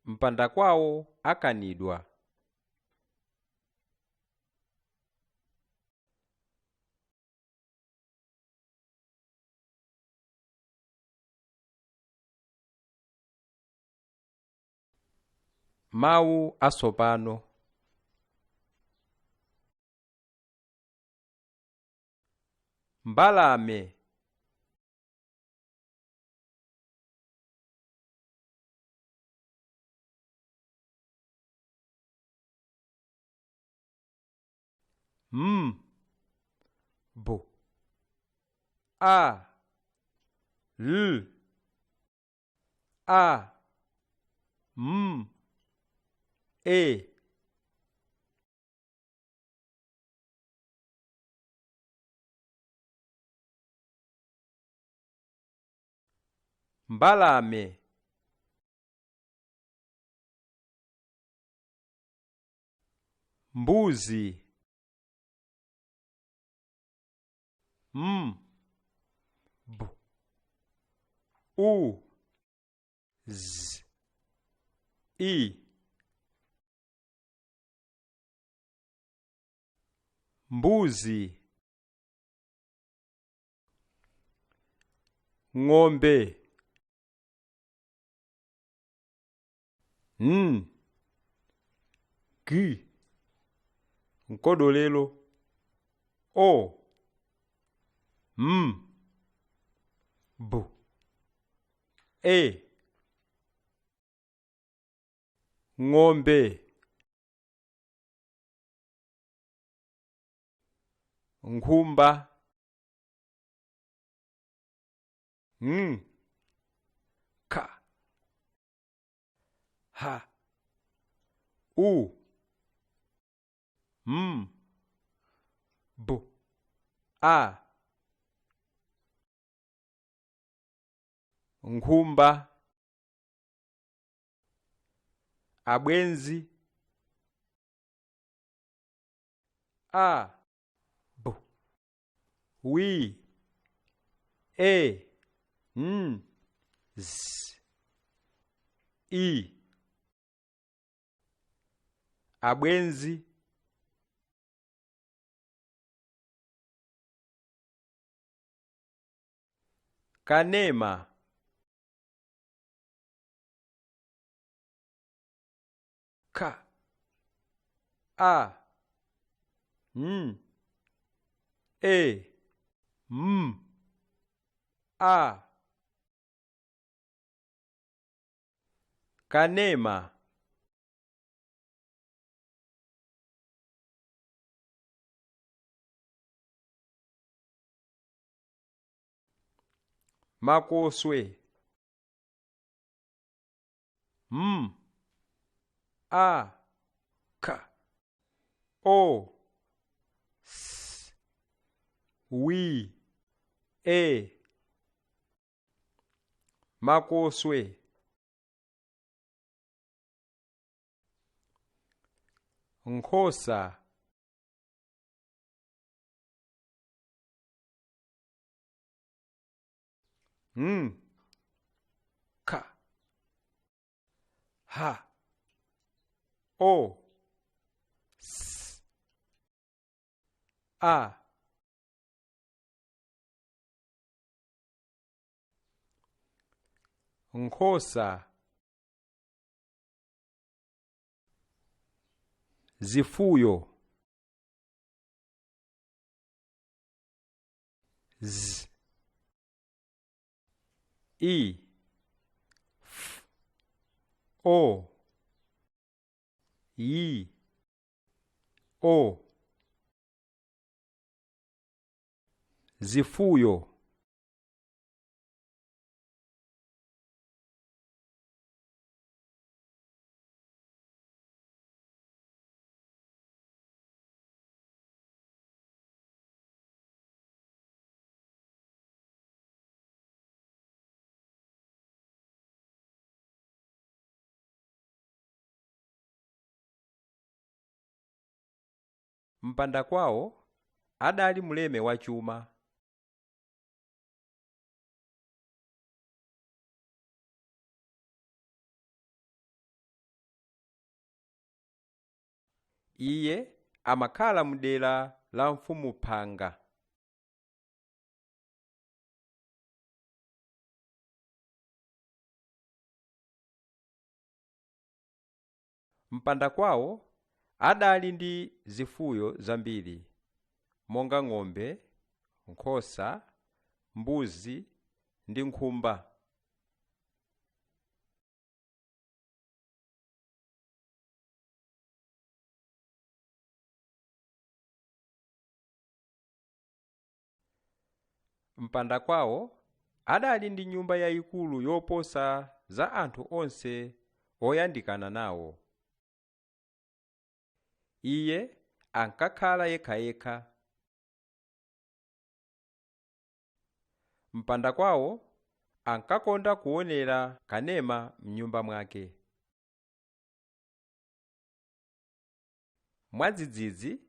Mpandakwawo akanidwa. Mawu atsopano. Mbalame. M B A L A M E. Mbalame. Mbuzi. M B U Z I. Mbuzi. Ng'ombe. N G Nkodolelo. O M B E. Ng'ombe. Nkhumba. N K H U M B A. Nkhumba. Abwenzi. A B W E N Z I. Abwenzi. Kanema. K A N E M A. Kanema. Makoswe. M A K O S W E. Makoswe. Nkhosa. N K H O S A. Nkhosa. Zifuyo. Z I F O I O. Zifuyo. Mpandakwawo adali mleme wa chuma. Iye amakhala mdera la mfumu phanga. Mpanda kwawo adali ndi zifuyo zambiri monga ng'ombe, nkhosa, mbuzi ndi nkhumba. Mpanda kwawo adali ndi nyumba yayikulu yoposa za anthu onse oyandikana nawo. Iye ankakhala yekhayekha. Mpanda kwawo ankakonda kuonera kanema m'nyumba mwake. Mwadzidzidzi,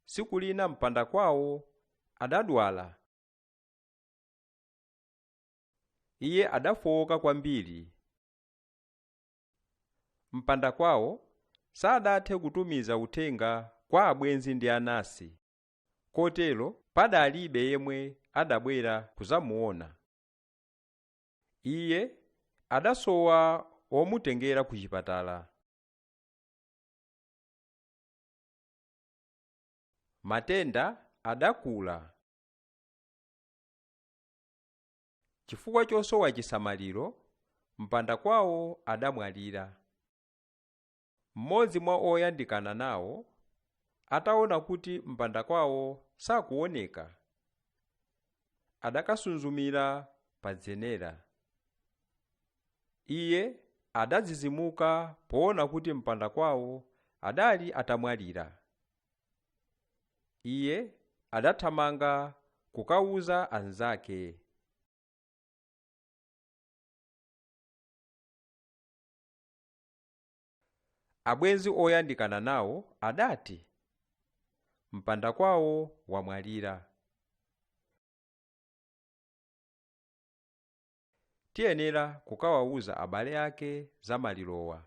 tsiku lina mpanda kwawo adadwala. Iye adafowoka kwambiri. Mpanda kwawo sadathe kutumiza uthenga kwa abwenzi ndi anansi, kotero padalibe yemwe adabwera kudzamuona. Iye adasowa womutengera ku chipatala. Matenda adakula. Chifukwa chosowa chisamaliro, mpanda kwawo adamwalira. Mmodzi mwa oyandikana nawo ataona kuti mpanda kwawo sakuoneka, adakasunzumira pa dzenera. Iye adadzidzimuka poona kuti mpanda kwawo adali atamwalira. Iye adathamanga kukawuza anzake. Abwenzi oyandikana nawo adati, mpanda kwawo wamwalira. Tiyenera kukawawuza abale ake za malirowa.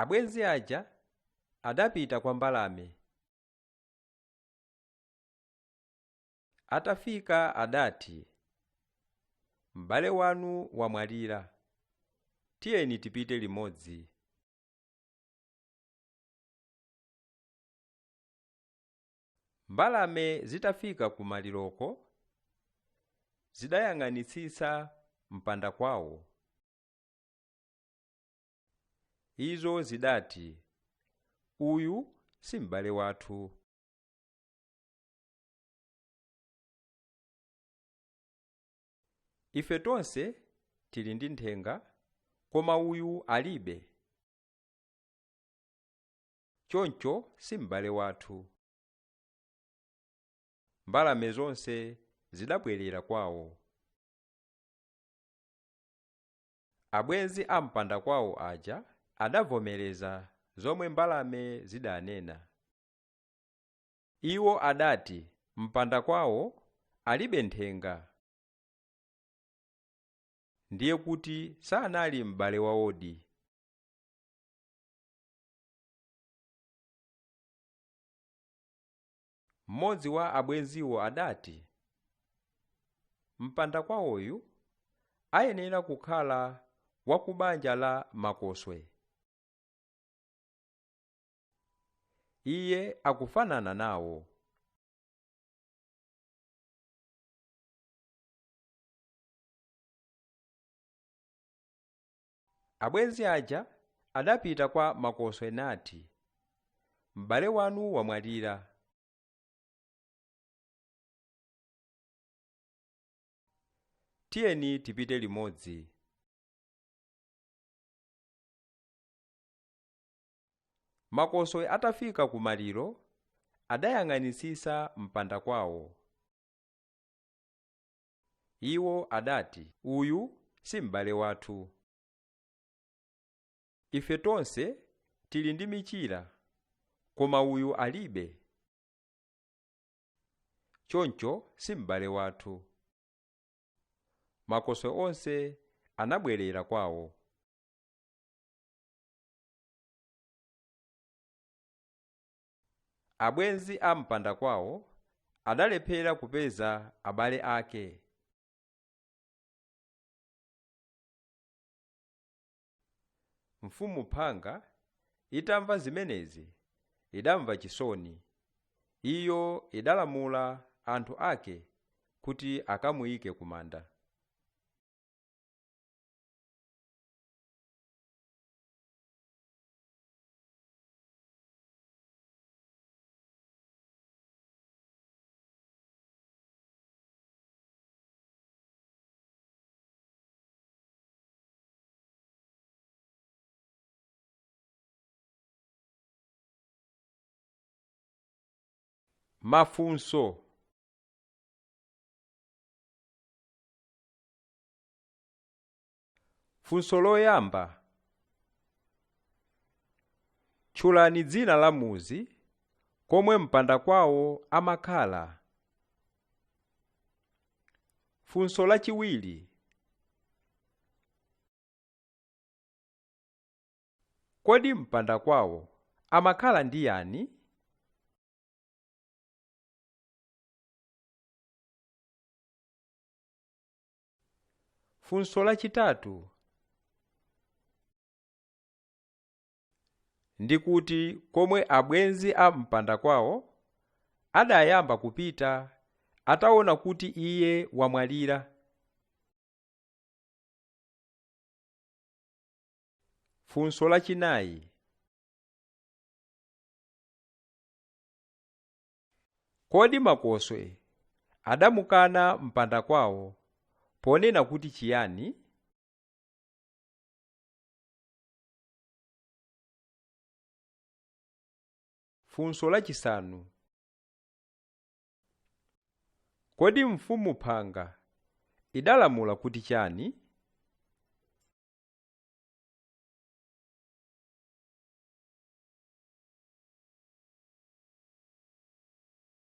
Abwenzi aja adapita kwa mbalame. Atafika adati, m'bale wanu wamwalira, tiyeni tipite limodzi. Mbalame zitafika ku maliroko, zidayang'anitsitsa mpanda kwawo. Izo zidati, uyu si m'bale wathu. Ife tonse tili ndi nthenga, koma uyu alibe. Choncho si m'bale wathu. Mbalame zonse zidabwerera kwawo. Abwenzi a mpanda kwawo aja adavomereza zomwe mbalame zidanena. Iwo adati mpanda kwawo alibe nthenga, ndiye kuti sanali m'bale wawodi. Mmodzi wa abwenziwo adati, mpanda kwawoyu ayenera kukhala wa ku banja la makoswe. Iye akufanana nawo. Abwenzi aja adapita kwa makoswe nati, m'bale wanu wamwalira. Tiyeni tipite limodzi. Makoswe atafika ku maliro, adayang'anitsitsa mpanda kwawo. Iwo adati, uyu si m'bale wathu. Ife tonse tili ndi michira, koma uyu alibe. Choncho si m'bale wathu. Makoswe onse anabwerera kwawo. Abwenzi a mpandakwawo adalephera kupeza abale ake. Mfumu Phanga itamva zimenezi idamva chisoni. Iyo idalamula anthu ake kuti akamuyike ku manda. Mafunso. Funso loyamba. Tchulani dzina la mudzi komwe mpandakwawo amakhala. Funso lachiwiri. Kodi mpandakwawo amakhala ndi yani? Funso lachitatu. Ndikuti komwe abwenzi a mpandakwawo adayamba kupita ataona kuti iye wamwalira. Funso lachinayi. Kodi Makoswe adamukana mpandakwawo ponena kuti chiyani? Funso lachisanu. Kodi mfumu Phanga idalamula kuti chani?